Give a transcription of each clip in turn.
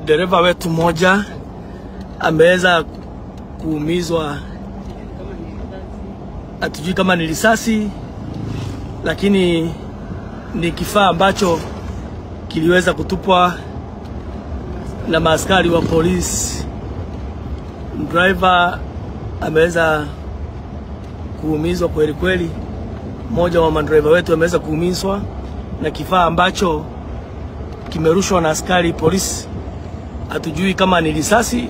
Dereva wetu mmoja ameweza kuumizwa, hatujui kama ni risasi, lakini ni kifaa ambacho kiliweza kutupwa na maaskari wa polisi. Driver ameweza kuumizwa kweli kweli. Mmoja wa madriver wetu ameweza kuumizwa na kifaa ambacho kimerushwa na askari polisi. Hatujui kama ni risasi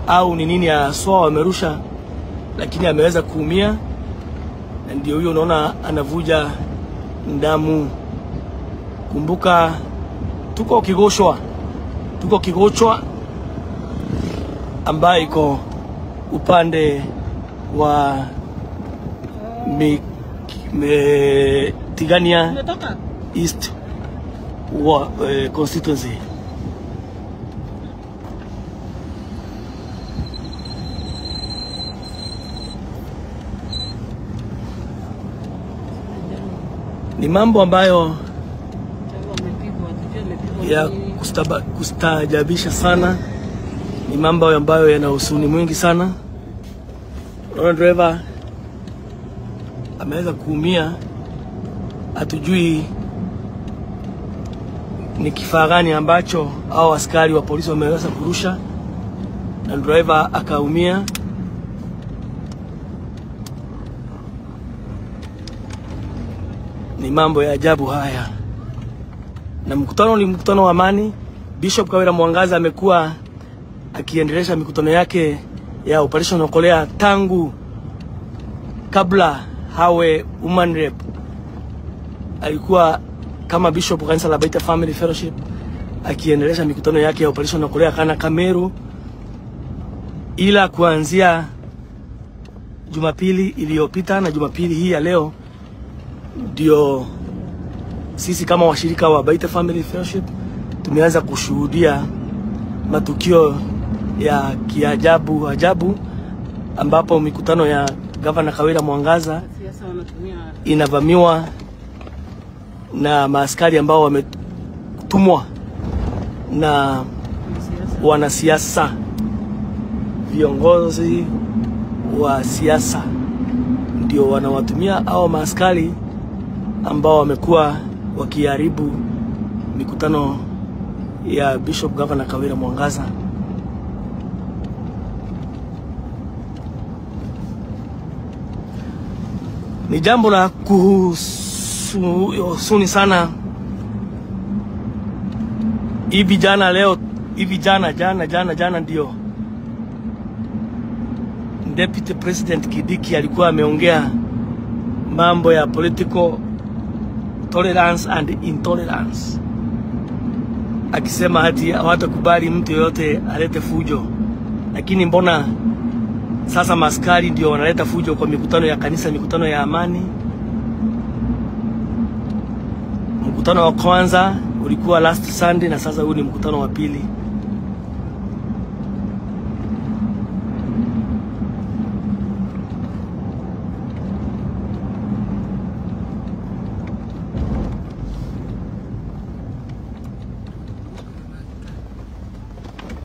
au ni nini haswa wamerusha, lakini ameweza kuumia, na ndio huyo unaona anavuja damu. Kumbuka tuko Kigochwa, tuko Kigochwa ambayo iko upande wa Tigania East wa constituency. Ni mambo ambayo ya kustaajabisha sana. Ni mambo ambayo yana huzuni mwingi sana. Unaona driver ameweza kuumia, hatujui ni kifaa gani ambacho au askari wa polisi wameweza kurusha na driver akaumia. Ni mambo ya ajabu haya. Na mkutano ni mkutano wa amani. Bishop Kawira Mwangaza amekuwa akiendelesha mikutano yake ya Operation Okolea tangu kabla hawe woman rep. Alikuwa kama bishop kanisa la Baita Family Fellowship akiendelesha mikutano yake ya Operation Okolea kana Kameru, ila kuanzia Jumapili iliyopita na Jumapili hii ya leo ndio sisi kama washirika wa Baita Family Fellowship tumeanza kushuhudia matukio ya kiajabu ajabu, ambapo mikutano ya Governor Kawira Mwangaza inavamiwa na maaskari ambao wametumwa na wanasiasa, viongozi wa siasa ndio wanawatumia au maaskari ambao wamekuwa wakiharibu mikutano ya Bishop Governor Kawira Mwangaza. Ni jambo la kuhusuni sana. Hivi jana leo, hivi jana jana jana jana ndio Deputy President Kidiki alikuwa ameongea mambo ya political tolerance and intolerance, akisema hati hawatakubali mtu yoyote alete fujo. Lakini mbona sasa maskari ndio wanaleta fujo kwa mikutano ya kanisa, mikutano ya amani? Mkutano wa kwanza ulikuwa last Sunday na sasa huu ni mkutano wa pili.